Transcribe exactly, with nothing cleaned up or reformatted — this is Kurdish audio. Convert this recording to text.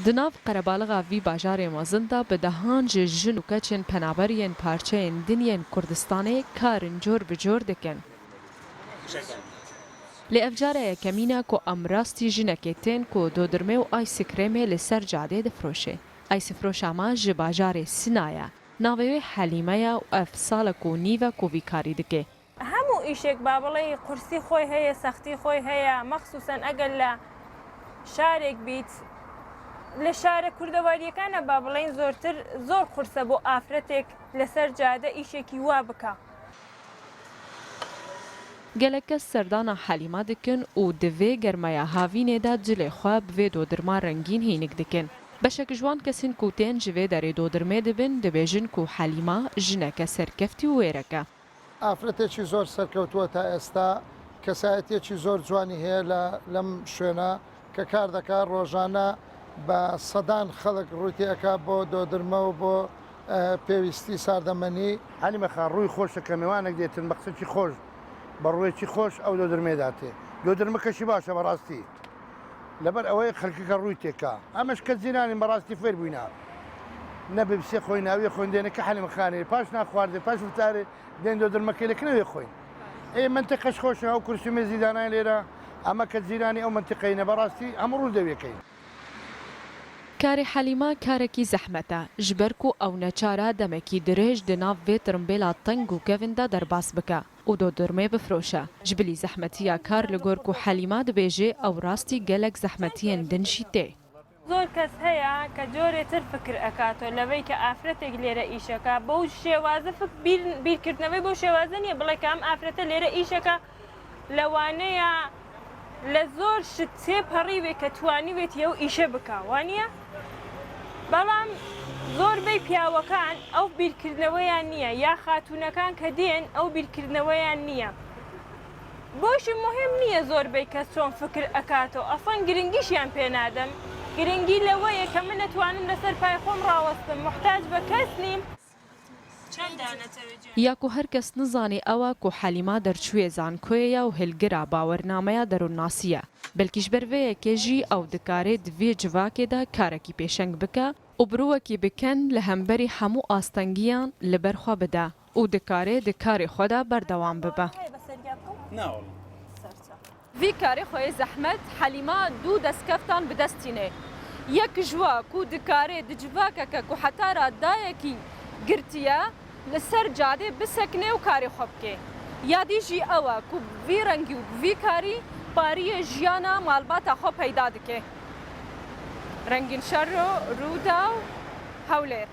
Di nav qerebalixa vî bajarê mezin de bi dehan ji jin û keçên penaber yên parçeyên din yên Kurdistanê karin cor bi cor dikin. Lê ev cara yekemîn e ku em rastî jinekê tên ku dodirmê û ayskrêmê li ser cadê difiroşe. Aysfroşa me ji bajarê Sina ye. Navê wê Helîme ye û ev salek û nîv e ku vî karî dike. Hemû îşek, ba بڵێی، قورسی خۆی هەیە، سەختی خۆی هەیە، مەخسوسەن ئەگەر لە شارێک بیت، لە شارە کوردەواریەکانە، با بڵێن، زۆرتر، زۆر قورسە بۆ ئافرەتێک لەسەر جادە ئیشێکی وا بکا. Gelek kes serdana Helîma dikin û di vê germeya havînê de cilê xwe bi vê dodirma rengîn hînik dikin. Beşek ji wan kesên ku tên ji vê derê dodirmê dibin, dibêjin ku Helîma jineke serkeftî û wêrek e. ئافرەتێکی زۆر سەرکەوتووە تا ئێستا، کەسایەتیەکی زۆر جوانی هەیە لە، لەم شوێنە کە کار دەکا، ڕۆژانە بە سەدان خەڵک ڕووی تێ ئەکا بۆ دۆدرمە و بۆ، ئە، پێویستی ساردەمەنی. Helîme xan, rûyê xweş e, ke mêwanek dêtin bi qiseyekî xweş, bi rûyekî xweş ew dodirmê datê. Dodirmeke jî baş e bi rastî. Leber ew ê xelkeke rûy têka. Em ji ke cîranî bi rastî fêr bûyne. Ne bi bisê xweyne, ew ê xwendêne ke Helîme xanê. Paş naxwardê, paş iftarê, Dên dodirmekê lê kine wê xwîn. Ê menteqe ji xweş e, ew kursûmê zîdanayê lêre, ema ke cîranî ew menteqeyê ne, berastî hemû rû de wê keyî. Karê Helîma karekî zehmet e, ji ber ku ew neçar e demekî dirêj di nav vê tirimbêla teng û kevin de derbas bike û dodirmê bifroşe. Ji bilî zehmetiya kar li gor ku Helîma dibêje, ew rastî gelek zehmetiyên din jî tê. زۆر کەس هەیە کە جۆرێ تر فکر ئەکاتەوە لەوەی کە ئافرەتێک لێرە ئیشەکا، بەو شێوازە فک-، بیر-، بیرکردنەوەی بەو شێوازە نییە، بڵێ کە ئەم ئافرەتە لێرە ئیشەکا لەوانەیە لە زۆر شت تێپەڕیوێ کە توانیوێت یەو ئیشە بکا، وانییە؟ بەڵام زۆربەی پیاوەکان ئەو بیرکردنەوەیان نییە، یا خاتوونەکان کە دێن ئەو بیرکردنەوەیان نییە. بۆشی مهم نییە زۆربەی کەس چۆن فکر ئەکاتەوە، ئەسڵەن گرنگیشیان پێ نادەم. گرنگی لەوەیە کە من ئەتوانم لەسەر پای خۆم ڕاوەستم، محتاج بە کەس نیم. Ya ku her kes nizanî ew e ku Helîma derçûyê zankoyê ye û hilgira bawernameya derûnnasî ye. Belkî ji ber vê yekê jî ew dikare di vê civakê de karekî pêşeng bike û bi rûwekî bi ken li hemberî hemû astengiyan li ber xwe bide û dikare di karê xwe de berdewam bibe. Vî karê xwe yê zehmet Helîma du destkeftan bi dest tîne. Yek ji wa ku dikare di civakeke ku heta ra dayekî girtiye, li ser cadê bisekine û karê xwe bike. Ya dî jî ew e ku bi vî rengî û bi vî karî pariyê jiyana malbata xwe peyda dike. Rengîn Şerro, Rûdaw, Hewlêr.